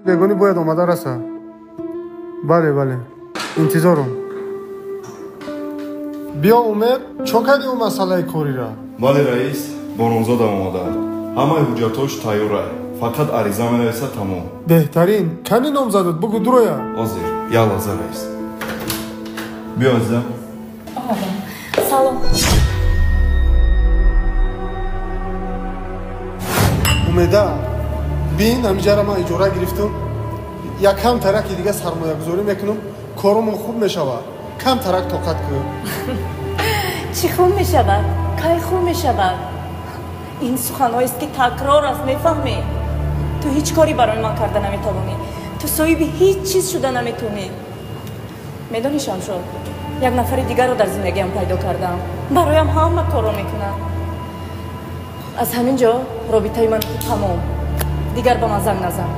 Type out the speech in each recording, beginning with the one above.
Бегонӣ бояд омада раса. Бале, бале, интизорум. Биё, Умед, чо кардӣ ӯ масъалаи корира? Бале, раис, бо номзодам омада. Ҳамаи ҳуҷҷатҳош тайёра, фақат ариза менависа, тамом. Беҳтарин. Кани номзадат, бугӯ дуроя. Ҳозир, як лаҳза, раис. Биё, азизам. Омадам. Салом. Умеда, бин, ҳамиҷара ман иҷора гирифтам. Якам тараки дига сармоягузорӣ мекунам, коромон хуб мешавад. Кам тарак тоқат кун. Чӣ хуб мешавад? Кай хуб мешавад? Ин суханҳоест, ки такрор аст, мефаҳмӣ? Ту ҳеҷ корӣ барои ман карда наметавонӣ. Ту соҳиби ҳеҷ чиз шуда наметавонӣ. Медонӣ, Шамшод, як нафари дигарро дар зиндагиам пайдо кардам. Бароям ҳама корро мекунад. Аз ҳамин ҷо робитаи ман тамом. Дигар ба ман занг назан.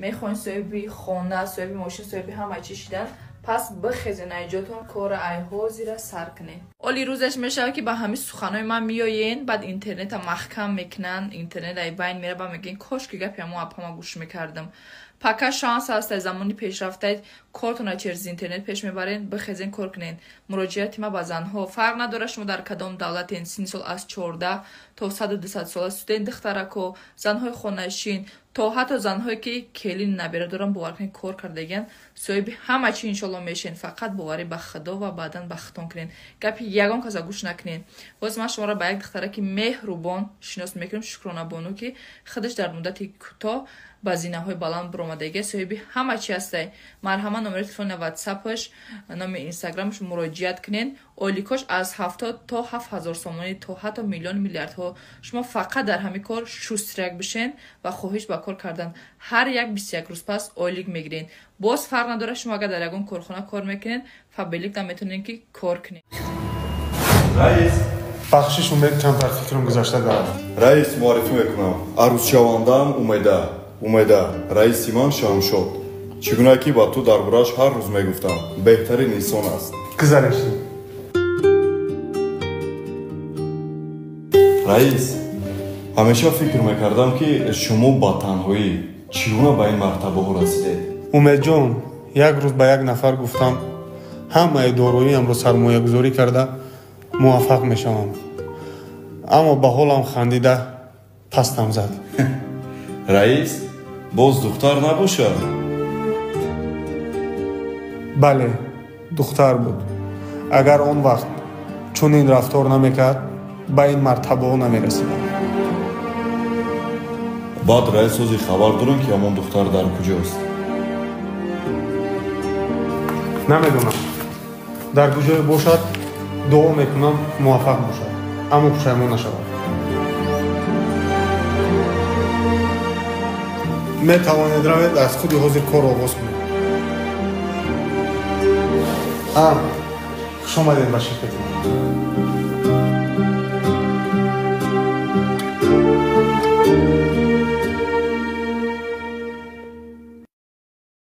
Мехоҳем соҳиби хона, соҳиби мошин, соҳиби ҳама чиз шидан, пас бихезен айҷотон, кора ай ҳозира сар кунед. Оли рӯзаш мешавад, ки ба ҳамин суханои ман меоен, баъд интернета маҳкам мекунанд, интернет ай байн мера, ба мегӯен, кош ки гапи ҳамо апама гӯш мекардам. Пока шанс ҳаст, аз замони пешрафтаед, кортона через интернет пеш мебарен, бихезен, кор кунед. Муроҷиати ма ба занҳо: фарқ надорад, шумо дар кадом давлатен, синни сол аз 14 то 100-200 сола, студент, духтарако, занҳои хонашин, то ҳатто занҳое ки келин набера доранд, бовар кунед, кор кардагиян, соҳиби ҳама чи иншолло мешен. Фақат боварӣ ба Худо ва баъдан ба хитон кунед, гапи ягон каса гӯш накунед. Боз ман шуморо ба як духтараки меҳрубон шинос мекунам, Шукронабону, ки худаш дар муддати кӯтоҳ ба зинаҳои баланд биромадагия, соҳиби ҳама чи ҳастай. Марҳамат, номери телефони, ватсапаш, номи инстаграмаш муроҷиат кунед. Ойликош аз 70 то 7000 сомонӣ, то ҳатто миллион, миллиардҳо. Шумо фақат дар ҳамин кор шустряк бишен ва хоҳиш ба кор кардан. Ҳар як 21 рӯз пас ойлик мегиред. Боз фарқ надорад, шумо агар дар ягон корхона кор мекунед, Фаберликда метавонед, ки кор кунед. Раис. Бахшиш, Умед, камтар фикрам гузашта дорад. Раис, муаррифӣ мекунам, арӯзшавандаам Умеда. Умеда, раиси ман Шамшод. Чӣ гуна ки ба ту дар борааш ҳар рӯз мегуфтам, беҳтарин инсон аст. Гузареш. Раис, ҳамеша фикр мекардам, ки шумо ба танҳоӣ чӣ гуна ба ин мартабаҳо расидед. Умедҷон, як рӯз ба як нафар гуфтам, ҳамаи дороиамро сармоягузорӣ карда муваффақ мешавам, аммо ба ҳолам хандида пастам зад. Раис, боз духтар набошад? Бале, духтар буд. Агар он вақт чунин рафтор намекард, ба ин мартабаҳо намерасидам. Баъд, раис, ҳозир хабар дорем, ки ҳамон духтар дар куҷост? Намедонам, дар куҷое бошад. Дуо мекунам, муваффақ бошад, аммо пушаймон нашавад. Метавонед равед, аз худи ҳозир кор оғоз кунед. А, хуш омадед ба ширкати ман.